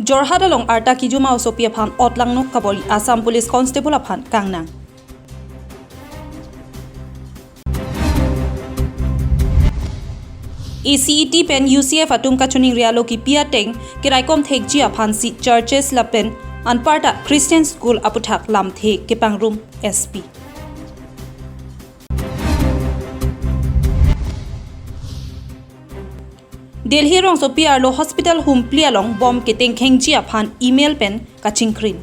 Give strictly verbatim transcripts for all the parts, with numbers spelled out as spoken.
Jorhat along arta kijuma osopi aphan ot langno kabor-i Assam Police Constable aphan kangnang. A C E T pen U C F atum kachiningri alo kipi ateng keraikom thekji aphansi churches lapen anparta Christian school aputhak lamthe kepangrum S P. Delhi rongsopi arlo hospital Humpli along bom ketengkhengji aphan email pen kachingkrin.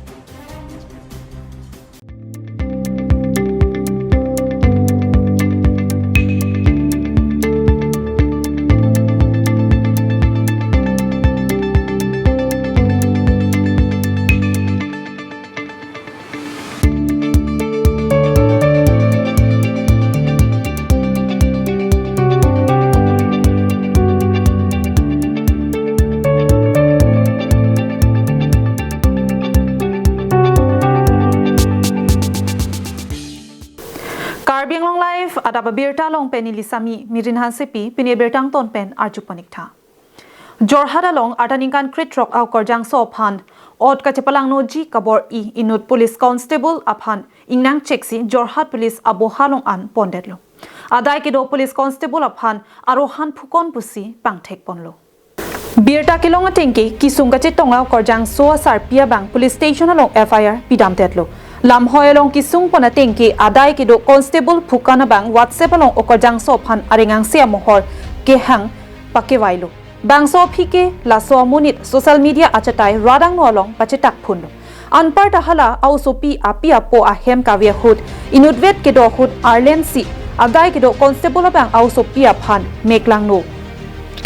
Karbi Anglong Live adap abirta along pen neli Sami Mirin Hansepi, pini birta angton pen arju pon ik tha. Jorhat along arta ningkan krethrok a-okarjangso aphan ot kachepalangnoji kabor-i inut police constable aphan ingnangcheksi Jorhat police aboha along an pondetlo. Adai kedo police constable aphan arohan phukon pusi pangthek ponlo. Birta kelong ateng ke kesung kachetong a-okarjangso asarpi abang police station along F I R pidamdetlo. Lamhoi along kesung pon ateng ke adai kedo constable phukon abang WhatsApp along okarjangso aphan areng angse amohor kehang pakevailo. Bangso aphi ke laso amonit social media achatai radangno along pachetak phunlo. Anparta hala a-osopi api apo ahem kave ahut inutvet kedo ahut arlensi adai kedo constable abang a-osopi aphan mek langno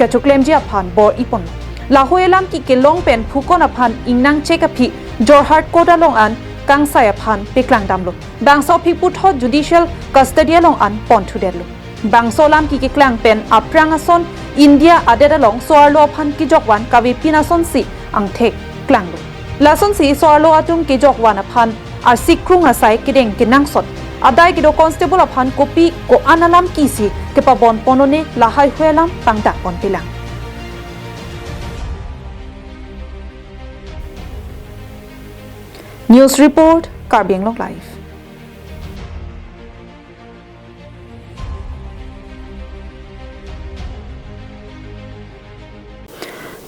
kachoklemji aphan bor-i ponlo. Lahai alam ke kelong pen phukon aphan ingnangchek aphi Jorhat court along an kangsai aphan peklangdamlo. Bangso aphi puthot judicial custody along an ponthudetlo. Bangso alam ke keklang pen aphrang ason India adet along so-arlo aphan kejokvan kavepin asonsi angthek klanglo. Lasonsi so-arlo atum kejokvan aphan arsikrung asai kedeng kenangsot. Adai kedo constable aphan kopi ko-an alam kisi kepabon ponlone lahai hui alam pangdak ponpelang. News report, Karbi Anglong Live.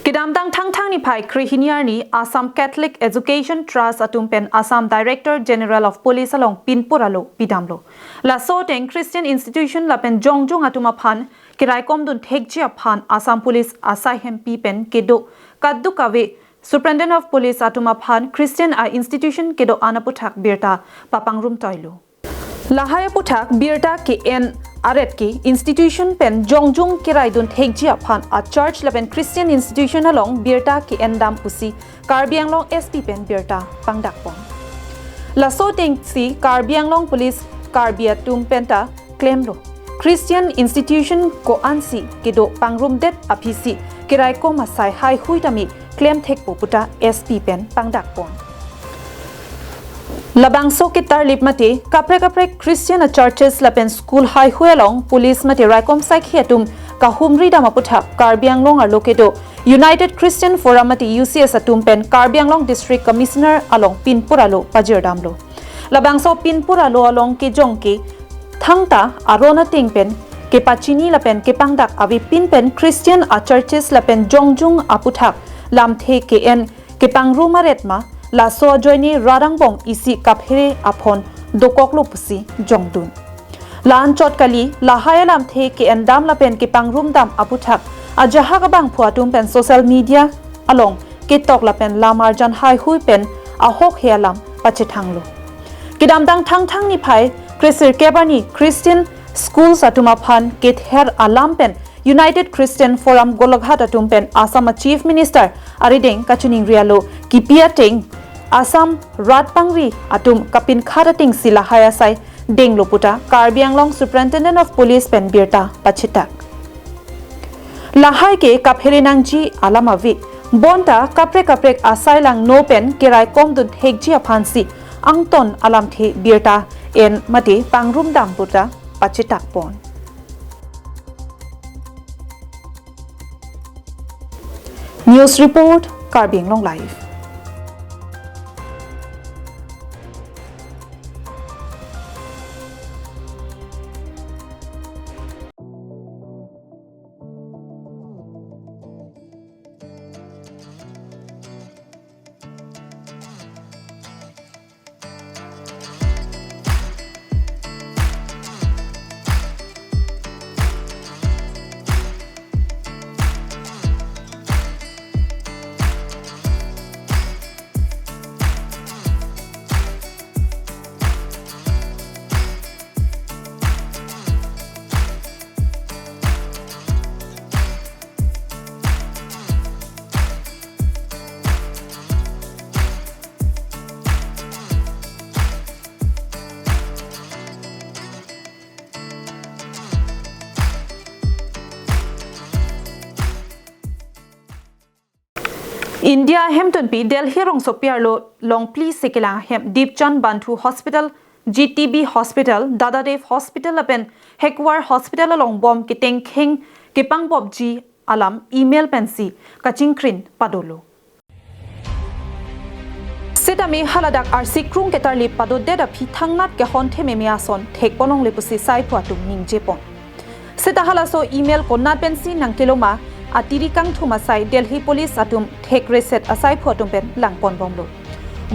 Kedamtang Thangthang niphai krehini arni Assam Catholic Education Trust atum pen Assam Director General of Police along pinpur alo pidamlo. Laso ateng Christian institution lapen jongjung atum aphan keraikomdun thekji aphan Assam Police asai hempi pen kedo kadokave Superintendent of Police atum aphan Christian a-institution kedo-an aputhak birta papangrum toilo. Lahai aputhak birta ke-en aret ke institution pen jongjung keraidun thekji aphan a-church lapen Christian institution along birta ke-endam pusi Karbi Anglong S P pen birta pangdak pon. Laso atengsi Karbi Anglong Police Karbi atum penta klemlo. Christian institution ko-ansi kedo pangrumdet aphisi keraikom asai haihui tame klemthekpo puta S P pen pangdak pon. Labangso ketarlip mate kaprek kaprek Christian a-churches lapen school haihui along police mate raikom saikhi atum kahumri dam aputhak Karbi Anglong arlo kedo United Christian Forum mate U C S atum pen Karbi Anglong District Commissioner along pinpur alo pajirdamlo. Labangso pinpur alo along kejong ke thangta aron ateng pen kepachini lapen kepangdak avepin pen Christian a-churches lapen jongjung aputhak lamthe ke-en kepangrum aret ma laso ajoine radang bong isi kaphere aphon dokoklo pusi jongdun. La-anchot kali, lahai alamthe ke-endam lapen kepangrumdam aputhak ajahak abangphu atum pen social media along ketok lapen lamarjan haihui pen ahokhe alam pachethanglo. Kedamtang Thangthang niphai kresirkep arni Christian schools atum aphan kether alam pen United Christian Forum Golaghat atum pen Assam a-Chief Minister arideng kachiningri alo kipi ateng Assam rat pangri atum kapinkhat atengsi lahai asai denglo puta Karbi Anglong Superintendent of Police pen birta pachitak. Lahai ke kaphere nangji alam ave, bonta kaprek kaprek asai langno pen keraikomdun thekji aphansi angton alamthe birta en mate pangrumdam puta pachitak pon. News report, Karbi Anglong Live. India ahemtunpi Delhi rongsopi arlo longphli sekelang ahem Deep Chand Bandhu Hospital, G T B Hospital, Dada Dev Hospital lapen Hegwar Hospital along bom ketengkheng kepangbopji alam email pensi kachingkrin padolo. Sitame haladak arsi krung ketarlip padodet aphi thangnat kehon thememe ason thekponlongle pusi saiphu atum ningjepon. Seta halaso email konat pensi nangkeloma atiri kangthum asai Delhi Police atum thekreset asaiphu atum pen langponbomlo.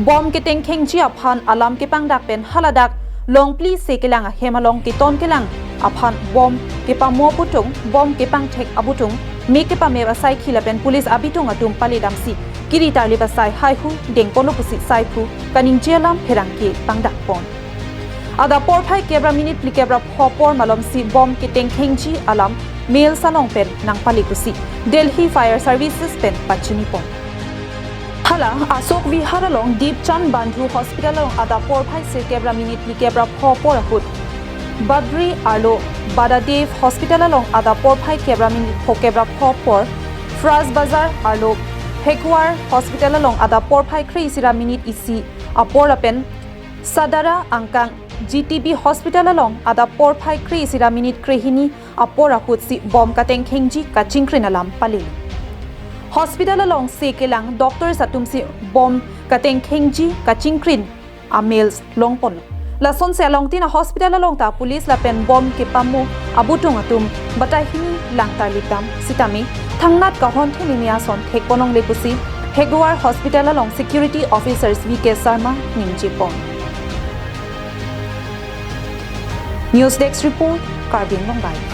Bom ketengkhengji aphan alam kepangdak pen haladak longphli sekelang ahem along keton kelang aphan bom kepamo abutung, bom kepangthek abutung, me kepamep asai khila pen police abitung atum paledamsi kiri tarlip asai haihu dengponlo pusi saiphu kaningje alam pherangke pangdakpon. Adap porphai kep ra minute phlikep ra pho apor malomsi bom ketengkhengji alam mail salong pen nangpale pusi Delhi Fire Services pen pachinipon. Hala Ashok Vihar along Deep Chand Bandhu Hospital along adap porphai sirkep ra minute phlikep ra pho apor ahut, Babri arlo Dada Dev Hospital along adap porphai kep ra minute phokep ra pho apor, Fras Bazar arlo Hegwar Hospital along adap porphai kre-isi ra minute isi apor lapen Sadara angkang G T B Hospital along adap porphai kre-isi ra minute krehini apor ahutsi bom katengkhengji kachingkrin alam pale. Hospital along sekelang doctors atumsi bom katengkhengji kachingkrin amails longponlo. Lasonsi alongtin a-hospital along ta police lapen bom kepamo abutung atum batai hini lang tarlipdam sitame thangnat kehon thememe ason thekponlongle pusi Hegwar Hospital along security officers V K Sharma ningjepon. News Desk Report, Karbi Anglong Live.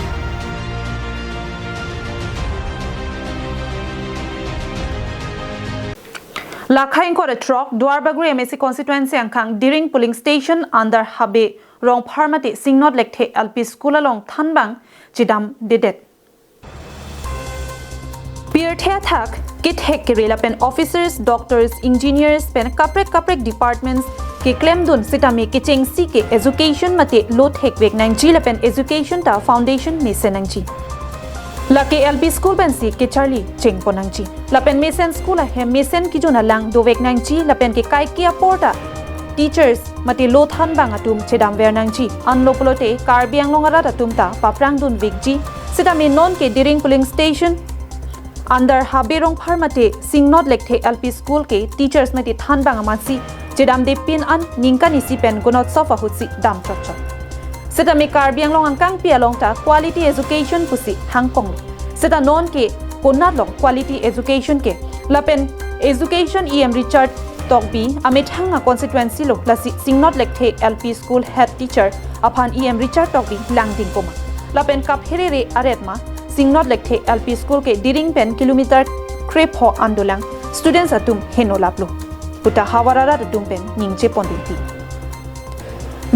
Lakhai ingkoi ra throk, Duarbagori M A C constituency angkang Diring polling station under Habe Rongphar mate Singnot Lekthe L P School along thanbang chedamdedet. Pirthe athak, kethek kere lapen officers, doctors, engineers pen kaprek kaprek departments keklemdun sitame kechengsi ke education mate lo thekvek nangji lapen education ta foundation mesen nangji. Lake L P school pensi kecharli chengpon nangji. Lapen mesen school ahem mesen kejun alang dovek nangji lapen kekaike apor ta teachers mate lo thanbang atum chedamver nangji. Anlo pulote Karbi Anglong arat atum ta paprangdunvekji. Sitame nonke Diring polling station under Habe Rongphar mate Singnot Lekthe L P School ke teachers mate thanbang amatsi chedamde pin an ningkan isi pen Gunotsav ahutsi dam chotchot. Sitame Karbi Anglong angkangpi along ta quality education pusi hangkonglo. Seta nonke konat long quality education ke lapen education E M Richard Tokbi amethang a-constituency lo lasi Singnot Lekthe L P School head teacher aphan E M Richard Tokbi langdingpoma. Lapen kaphere re aret ma Singnot Lekthe L P School ke Diring pen kilometer krepho an dolang students atum heno laplo puta havar arat atum pen ningjeponriti.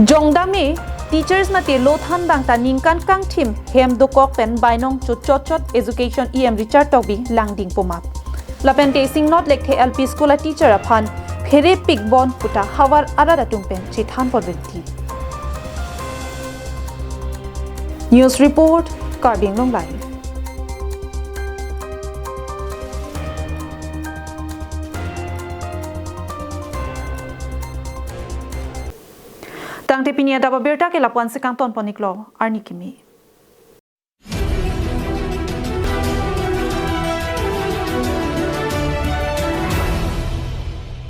Jongdame teachers mate lo thanbang ta ningkan kangthim hem dokok pen bainong chotchot education E M Richard Tokbi langdingpoma. Lapente Singnot Lekthe L P School a-teacher aphan pherepikbom puta havar arat atum pen chethanponriti. News Report, Karbi Anglong Live. Tangte pini adap abirta ke lapu-ansi kangtonpon-iklo, arni kimi.